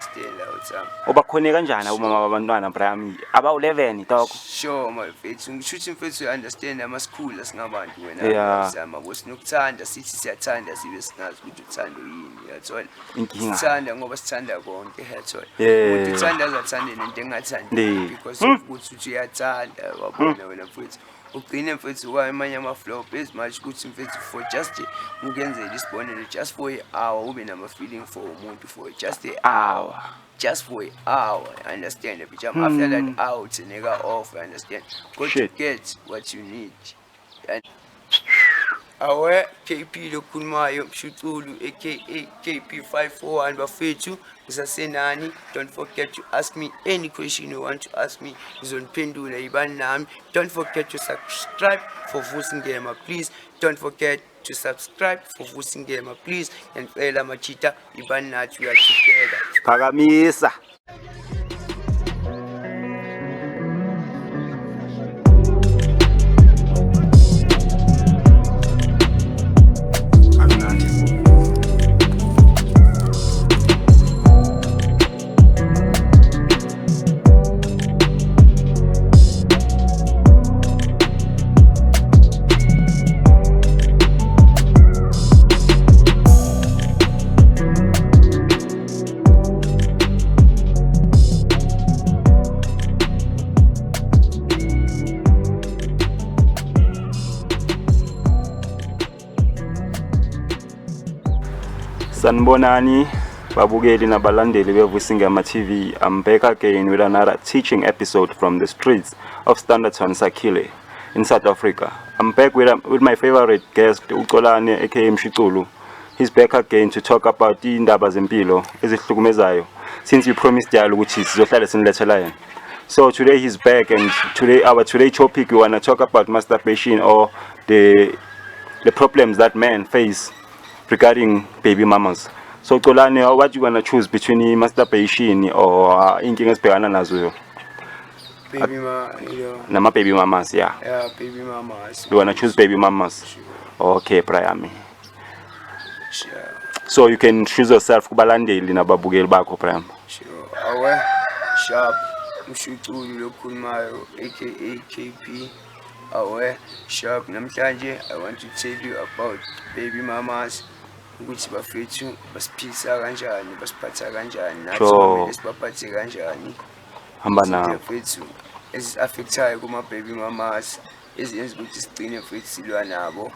Stella uthami. Ubakhone kanjani abomama babantwana Brian? Abawu-11 dog. Sure my mfethu, ngisho ukuthi mfethu you understand amasikhula singabantu wena. Yeah. Zama sinokuthanda, sithi siyathanda sibe singazi ukuthi uthando yini, uyathola. Inkinga. Sithanda ngoba sithanda konke, uyathola. Yeah. Umuntu uthanda azathande nento engathandi Ndi. because of ukuthi uthi uyathanda, wabona wena mfethu. Ugcine mfethu kwamanye ama-flop as much ukuthi mfethu for just ukenzela isibonelo, just for a hour ube nama-feeling for umuntu for just a Hour. Just for an hour, understand? But after that hour, it's nigga off, understand? Go Shit. to get what you need. And awe KP lokhulumayo, Mshuculu aka KP541, bafethu, ngisasenani. Don't forget to ask me any question you want to ask me, ngizoniphendula, yibani nami. Don't forget to subscribe for Vusi Ngema, please. Don't forget to subscribe for Vusi Ngema, please. Ngiyacela machita, yibani nathi, we are together. Phakamisa. Sanibonani babukeli nabalandeli beVusingema TV. I'm back again with another teaching episode from the streets of Standerton Sakhile in South Africa. I'm back with my favorite guest, uXolane aka Mshiculu. He's back again to talk about indaba zempilo ezihlukumezayo since we promised yalo ukuthi sizohlale sinilethela yena. So today he's back, and today our today topic, we want to talk about masturbation or the problems that men face regarding baby mamas. So Xolane, what you gonna choose between masturbation or inkinga esibhekana nazo Baby ma, you know, nama baby mamas, yeah. Yeah, baby mamas. You wanna choose baby mamas? Sure. Okay, Brian. Sure. So you can choose yourself kubalandeli nababukeli bakho, Brian. Sure. Awe, sharp. Mshuculu lokhulumayo aka KP. Awe, sharp. Namhlanje I want to tell you about baby mamas, ukuthi bafethu basiphilisa kanjani, basiphatha kanjani, nathi kumele sibaphathe kanjani. Hamba Izinto nabo. mfethu ezi-affectayo kuma-baby mamas, eziyenza ukuthi sigcine futhi silwa nabo.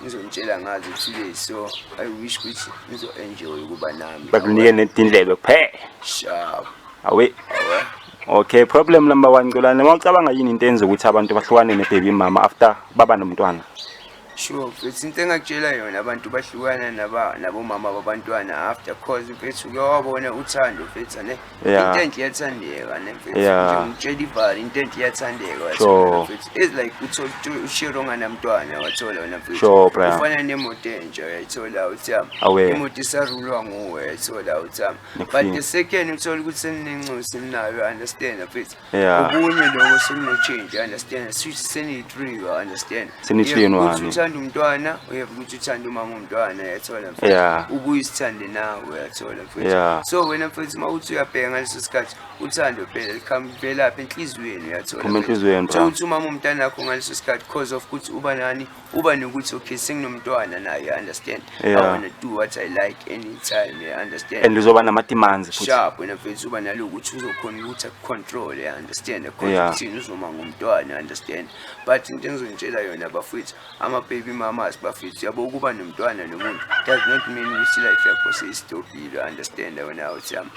Ngizonitshela ngazo today, so I wish ukuthi nizo-enjoy ukuba nami. Bakunike netindlebe kuphela. Sharp. Awe. Awe. Okay, problem number 1, Xolane, mawucabanga yini into enza ukuthi abantu bahlukane ne-baby mama after baba nomntwana? Sure mfethu, into engakutshela yona, abantu bahlukana nabomama babantwana after cause mfethu uke wabona uthando mfethu ne into enhle iyathandeka ne mfethu. Nje ngitshela ivali, into enhle iyathandeka, wathola mfethu. It's like uthola ushare onganamntwana, wathola wena mfethu. Sure, Brian. Ufana nemoto entsha, uyayithola uthami. Awe. Imoto isarulwa nguwe, uyayithola uthami, but Ngikufile. the second uthola ukuthi seninencosi ninayo, understand mfethu, okunye lokho sekuno-change, understand, switch seniyi-three, you understand. Seniyi-three in Uyeva ukuthi one. uthanda umntwana, uyeva ukuthi uthanda umama umntwana, uyathola mfethu. Ubuye usithande nawe, uyathola mfethu. So wena mfethu uma uthi uyabheka ngaleso sikhathi, uthando phela livelaphi enhliziyweni, uyathola Phuma mfethu. enhliziyweni, So bra. uthi umama umntwana wakho ngaleso sikhathi cause of ukuthi uba nani, uba nokuthi okay, senginomntwana naye, understand, I wanna do what I like anytime, you understand. And uzoba nama-demands futhi. Sharp wena mfethu, uba nalokuthi uzokhona ukuthi akucontrol, you understand, because uthini, uzoma ngumntwana, understand. But into engizonitshela yona bafethu, ama-baby mamas bafethu, yabo, ukuba nomntwana nomuntu does not mean ukuthi life yakho seyistopile, understand wena uthi yami.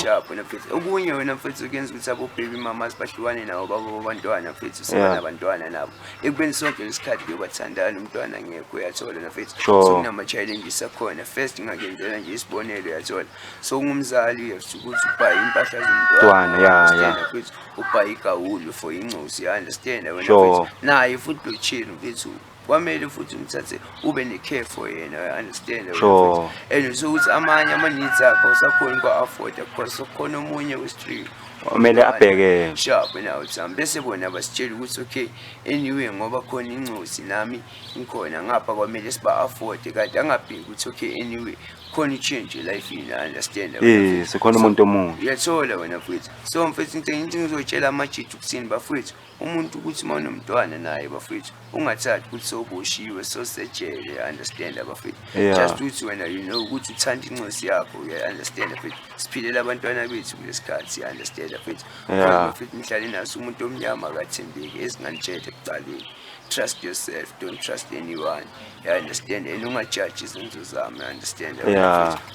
Sharp wena mfethu, okunye wena mfethu kuyenza ukuthi abo-baby mamas bahlukane nabo babo babantwana mfethu, sebanabantwana nabo, ekubeni sonke lesikhathi bebathandana umntwana ngekho, uyathola mfethu. So kunama-challenges akhona. First ngingakenzela nje isibonelo, uyathola, so ungumzali, you have to ukuthi ubhaye impahla Mntwana, zomntwana, yeah. understand mfethu, ubhaye igawulu for incosi, you understand wena mfethu. Naye futhi lo chill mfethu kwamele futhi umthathe ube ne-care for yena, you understand wena mfethu. And so ukuthi amanye ama-needs akho awusakhoni uku-afforda because sokukhona omunye we-stream Kumele abheke. Sharp wena uthami, bese bona basitshela ukuthi okay, anyway, ngoba khona incosi nami ngikhona ngapha, kwamele siba-afford, kanti angabheki ukuthi okay, anyway, Khona i-change e-life-ini, understand? Yes, khona umuntu omusha. Uyathola wena mfethu. So mfethu, into ngizotshela amajita ukuthini bafethu, umuntu ukuthi uma unomntwana naye bafethu, ungathathi ukuthi sowuboshiwe, sosejele, understand bafethu? Just ukuthi wena you know ukuthi uthanda incosi yakho, uya-understand mfethu? Siphilela abantwana bethu kulesikhathi, understand mfethu? Bafethu, nihlale naso, umuntu omnyama akathembeki. Ezinganitshela ekuqaleni, trust yourself, don't trust anyone, you understand? And ungajaji izenzo zami, you understand?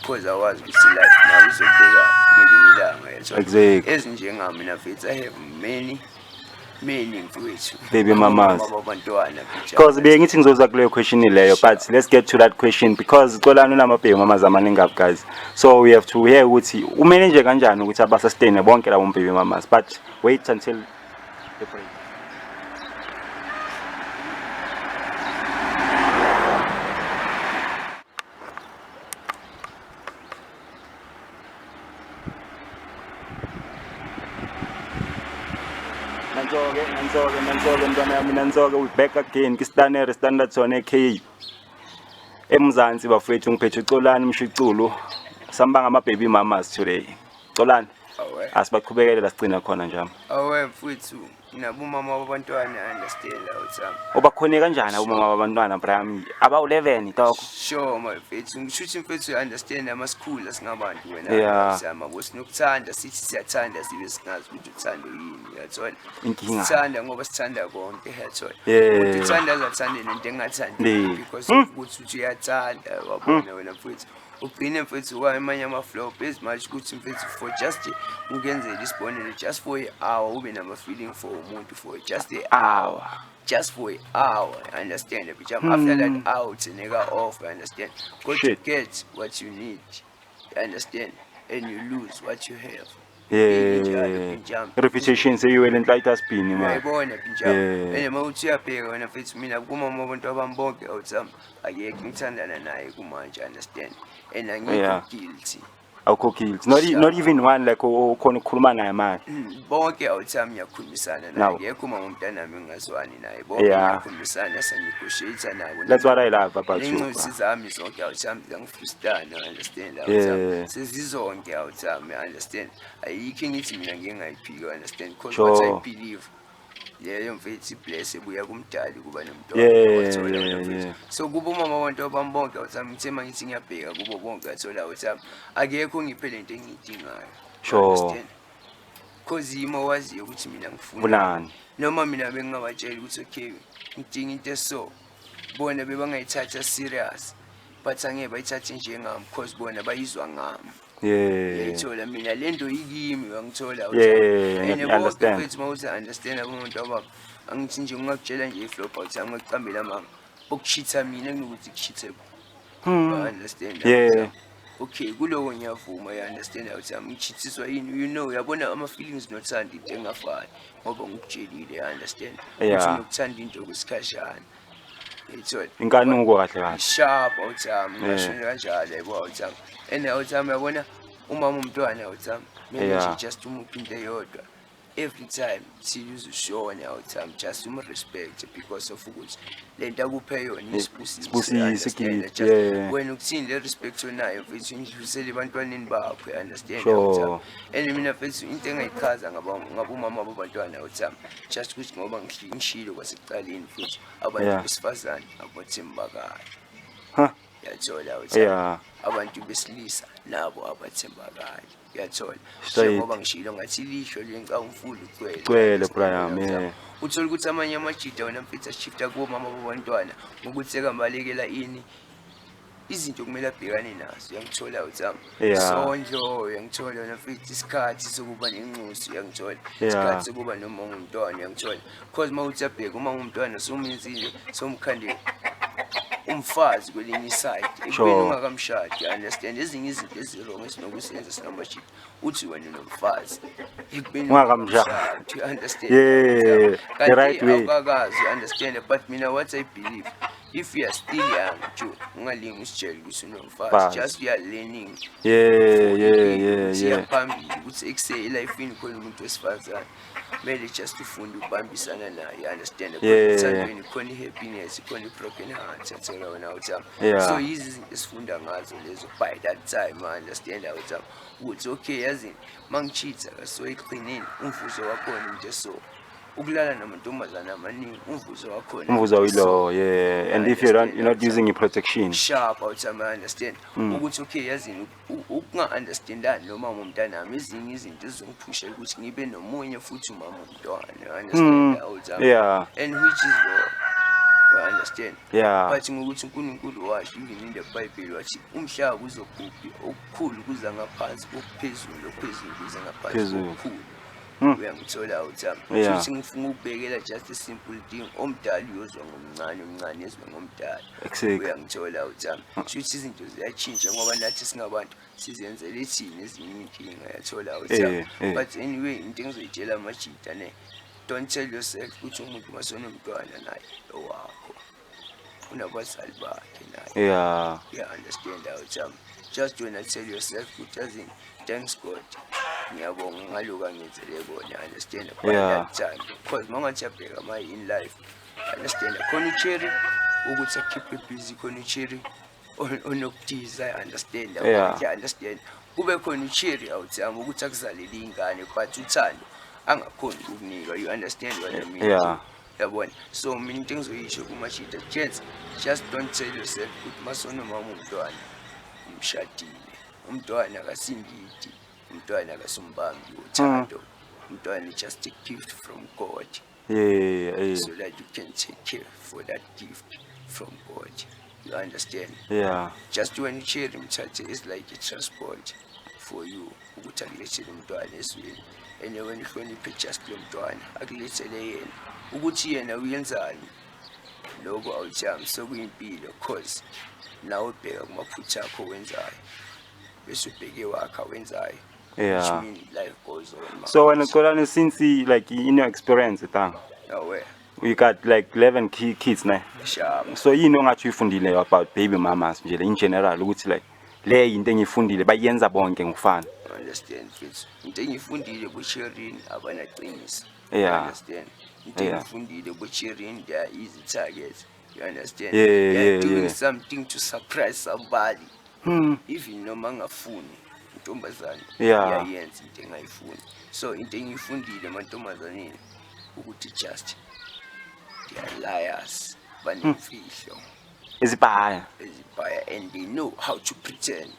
Because awazi ukuthi life nawe izobheka ngelinye ilanga, uyathola? Exactly. Ezinjengami mfethu, I have many many mfethu. Baby mamas. Abantwana. Because bengithi ngizoza kuleyo question leyo, but let's get to that question, because Xolani unama-baby mamas amaningi up, guys, so we have to hear ukuthi umanage kanjani ukuthi abasustain bonke labo baby mamas. But wait until the break. Nanso-ke, nanso-ke, nanso-ke, mntwana yami, nanso-ke. We back again kwistanere Standerton aka eMzansi bafethu. Ngiphethe uXolani Mshuculo, sambanga ama-baby mamas today. Xolani. Awe. Asibaqhubekele la sigcina khona njami. Awe mfethu, nabomama babantwana, understand awuthami? Ubakhone kanjani abomama babantwana, brami, abawu-11 toko? Sure my mfethu, ngisho ukuthi mfethu, you understand, amasikhulu singabantu wena. Sama sinokuthanda, sithi siyathanda, sibe singazi ukuthi uthando yini, uyathola? Inkinga. Sithanda ngoba sithanda konke, uyathola? Umuntu uthanda azathande nento engathandi because of ukuthi uthi uyathanda, wabona wena mfethu, ugcine mfethu kwamanye ama-flop as much ukuthi mfethu, for just ukenzela isibonelo, just for a-hour ube nama-feeling for umuntu for just a hour, just for an hour, understand? But after that hour utheneka off, understand? Go to Shit. get what you need, understand? And you lose what you have. Yeah, reputation seyiwele enhla idustbin man. Uyayibona pinjam? Yeah. And uma uthi uyabheka wena mfethu, mina kumama abantu abami bonke awuthami, akekho ngithandana naye kumanje, understand? And angikho guilty. Awukho guilty, not, not even one, like ukhona ukukhuluma naye manje? Bonke awuthami ngiyakhulumisana naye. Nawo. Akekho umama umntanami engingazwani naye, bonke ngiyakhulumisana, siyanegotiate nabo. That's what I love about you, Ney'ncosi bro. zami zonke awuthami zangifrustana, understand? Awuthami sezizonke awuthami, understand? Ayikho engithi mina ngike ngayiphika, understand? Because what I believe, leyo mfethu ibless ebuya kumdali kuba nomntwana. Wathola wena mfethu. So kubo umama abantu abami bonke awuthami, ngithe uma ngithi ngiyabheka kubo bonke, athola awuthami, akekho ngiphe lento engiyidingayo. Understand? Cause yimi owaziyo ukuthi mina ngifuna Funani. Noma mina bengingabatshela ukuthi okay, ngidinga into eso, bona bebangayithatha serious, but angeke bayithathe njengami cause bona bayizwa ngami. Uyayithola? Mina le nto ikimi, uyangithola? Yeah, And I bonke understand. mfethu, uma uthi understand abantu abami, angithi nje ngingakutshela nje iflop awuthi, angikucambela amanga, okuchitha mina kunokuthi kuchithe bona, understand? Yeah. Okay, kuloko ngiyavuma, you understand? Awuthi ngichithiswa yini, you know, uyabona ama-feelings nothanda into engafani, ngoba ngikutshelile, you understand? Yeah. Ukuthi unokuthanda into kwesikhashana, uyayithola? Inkanuko kahle kahle. Sharp awuthami, ngisho kanjalo, yabo awuthami. And awuthami, uyabona umama umntwana awuthami, mina nje just umuphi into eyodwa every time till uzushona awuthami, just umrespect because of ukuthi le nto akuphe yona isibusiso. Isibusiso, You understand? gift, Just yeah. wena ukuthini, le respect onayo mfethu indlulisele ebantwaneni bakho, you understand? Sure. Awuthami? And mina mfethu, into engayichaza ngabomama babantwana awuthami, just ukuthi ngoba ngishilo kwasekuqaleni futhi, abantu besifazane abathembakali. Huh. Uyathola awuthami? Yeah. Abantu besilisa nabo abathembakali, uyathola? Straight. Njengoba ngishilo ngathi ilihlo lenca umfula ugcwele. Ugcwele, Brian, yeah. Uthola ukuthi amanye amajida wena mfethu ashifta kubomama babantwana ngokuthi sekambalekela ini, izinto kumele abhekane nazo, uyangithola awuthami? Sondlo, uyangithola wena mfethu? Isikhathi sokuba nenxusi, uyangithola? Isikhathi sokuba noma ungumntwana, uyangithola? Cause uma uthi uyabheka, uma ungumntwana sowumenzile, sowumkhande umfazi kwelinye iside ekubeni ungakamshadi, you understand? Ezinye izinto ezi-wrong esinokusenza sinamajida, uthi wena unomfazi ekubeni Ungakamshadi. ungakamshadi, you understand? Yeah, the Kanti right way. awukakazi, you understand? But mina what I believe, If you are still young, Joe, ungalingi usitshele ukuthi unomfazi. Fazi. Just you are learning ukuthi phambili ukuthi ekuse elifini khona umuntu wesifazane kumele just ufunde ukubambisana naye, you understand? Ethandweni khona i-happiness, khona i-broken heart, yathola wena awuthami. So yizi izinto esifunda ngazo lezo by that time, I understand, awuthami, ukuthi okay, yazini, mangicheat so ekugcineni umvuzo wakhona into, so ukulala namantombazane amaningi, umvuzo wakhona Umvuzo into so. uyilo, yeah. And if you're not using your protection. Sharp, awuthami, I understand ukuthi okay, yazini, ukunga-understandani noma umntanami, ezinye izinto ezizongiphusha ukuthi ngibe nomunye futhi umama umntwana, you understand, awuthami? And which is wrong, you understand? Yeah. But ngokuthi uNkulunkulu washo, even in the Bible, wathi umhlaba uzobhubhi, okukhulu kuza ngaphansi kokuphezulu, okuphezulu kuza ngaphansi Phezulu. kokukhulu. Uyangithola, awuthami? Futhi ngifuna ukubekela just a simple thing: omdala uyozwa ngomncane, omncane ezwe ngomdala. Uyangithola, awuthami? Shuthi izinto ziyatshintsha ngoba nathi singabantu sizenzele thina ezinye iy'nkinga, yathola, awuthami? Eh. But anyway, into engizoyitshela amajita ne, don't tell yourself ukuthi umuntu masonomntwana naye owakho, unabazali bakhe naye. You understand, awuthami? Just wena tell yourself ukuthi yazini, thanks God, ngiyabonga ngalokhu angenzele kona, understand, by that time, because uma ungathi uyabheka ma in life, understand, khona ucherry ukuthi akhiphe busy, khona ucherry onokudiza, understand? You understand, kube khona ucherry, awuthami, ukuthi akuzalele iy'ngane, but uthando angakhoni ukukunika, you understand what I mean? Yeah. Yabona, so mina into engizoyisho kumashita, gents, just don't tell yourself ukuthi masonomama umntwana umshadile. Umntwana akasingidi, umntwana akasumbambi wothando, umntwana is just a gift from God, so that you can take care for that gift from God, you understand? Yeah. Just when ucherry mthathe is like a transport for you ukuthi akulethele umntwana ezweni, and wena uhloniphe just lo mntwana akulethele yena. Ukuthi yena uyenzani lokho, awuthami, sekuyimpilo, cause nawe ubheka kumaphutha akho wenzayo bese ubheke wakhe awenzayo, which mean life goes on, man. So wena Xolani, since like in your experience ta, Awe. you got like 11 kids ne? Sharp. So yini ongathi uyifundile about baby mamas nje in general, ukuthi like le into engiyifundile bayenza bonke ngokufana? Understand, mfethu, into engiyifundile bocherini, abanaqiniso. Understand, into engiyifundile bocherini, they are easy targets, you understand? They are doing something to surprise somebody, even noma angafuni intombazane, iyayenza into engayifuni. So into engiyifundile emantombazaneni ukuthi just they are liars, banemfihlo. Ezibhaya. Ezibhaya, and they know how to pretend.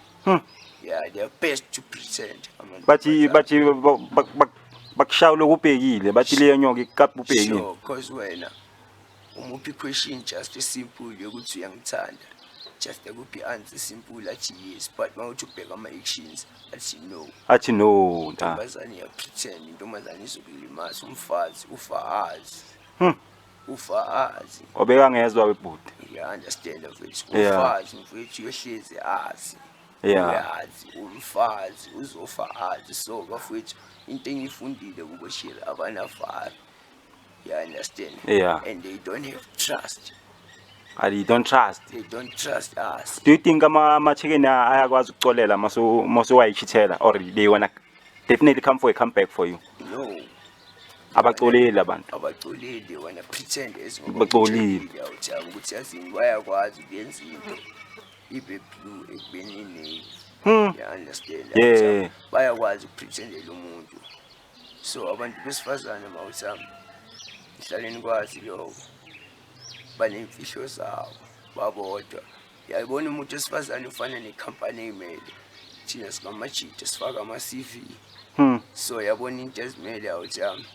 Yeah, they are best to pretend, Bathi amantombazane. Bathi bakushaya lokubhekile, bathi leyo nyoka ikapa ubhekile. Sure, cause wena umuphi question just simple yokuthi uyangithanda, just akuphi i-answer simple, athi yes, but mawuthi ubheka ama-actions, athi no. Athi no nta. Intombazane iyapretend, intombazane izokulimaza, umfazi ufa azi. Ufa azi. Obeka ngezwa webhuti. You understand, mfethu? Yeah. Umfazi, mfethu, uyohlezi azi. Uyazi umfazi uzofa azi. So bafethu, into engiyifundile kuboshira, abanavalo, you understand? Yeah. And they don't have trust. And you don't trust. They don't trust us. Do you think ama-chicken ayakwazi ukucolela maso wayichithela, or they wanna definitely come for a comeback for you? No. Abacoleli abantu. Abacoleli, wena pretend as Baxolile. Awuthami, ukuthi yazini, bayakwazi ukuyenza into ibe blue ekubeni navy. You understand? Yeah. Awuthami? Bayakwazi ukupretendela umuntu. So abantu besifazane, mawuthami, hlaleni kwazi lokho, banemfihlo zabo babodwa. Yayibona, umuntu wesifazane ufana nekhampani eyimele, thina singamajita sifaka ama-CV. So yabona into ezimele, awuthami,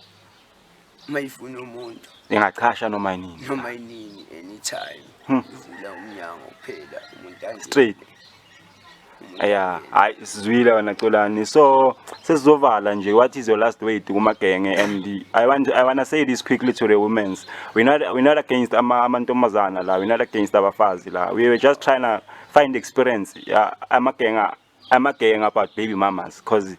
mayifuna umuntu Ingachasha noma yini. Noma inini, anytime. Ivula umnyango kuphela, umuntu angene. Straight. Umuntu Yeah, angene. hayi, sizwile wena Xolani. So sesizovala nje, what is your last word kumagenge? And I want to say this quickly to the women's. We're not against ama amantombazana la, we're not against abafazi la. We were just trying to find experience, yeah, amagenge about baby mamas, because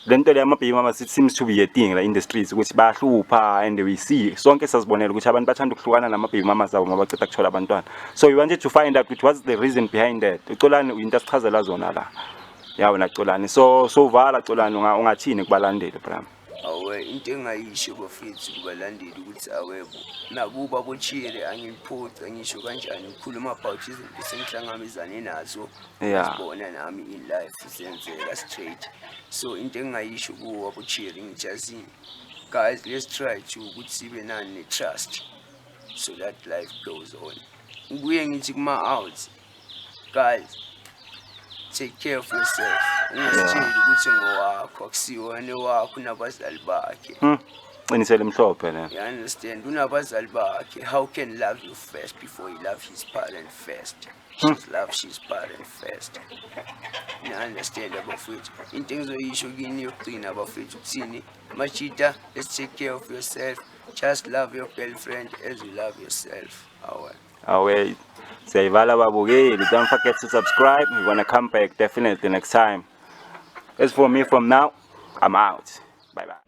Lento le yama-baby mamas, it seems to be a thing la in the streets ukuthi bayahlupha, and we see sonke sazibonela ukuthi abantu bathanda ukuhlukana nama-baby mamas abo mabaceda kuthola abantwana. So we wanted to find out ukuthi what's the reason behind that. UXolani into asichazela zona la. Ya wena Xolani, so vala Xolani, ungathini kubalandeli, bra? Awe, into engayisho bafethu kubalandeli ukuthi awebo nakuba bochire angiliphoca ngisho kanjani, ngikhuluma about izinto esengihlangabezane nazo, sibona nami in life zenzeka straight. So into engingayisho kuwo abochiri, ngithi yazini guys, let's try to ukuthi sibe nani ne-trust so that life goes on. Ngibuye ngithi kuma-outs, guys, take care of yourself. Ungazitsheli ukuthi ngowakho, akusiwona owakho, unabazali bakhe. Qinisele mhlophe le. You understand? Unabazali bakhe. How can love you first before you love his parent first? She's love his parent first. You understand, abafethu? Into engizoyisho kini yokugcina abafethu kuthini? Machita, let's take care of yourself. Just love your girlfriend as you love yourself. Awe. Awe, siyayivala babukeli. Don't forget to subscribe. We're gonna come back definitely next time. As for me, from now, I'm out. Bye bye.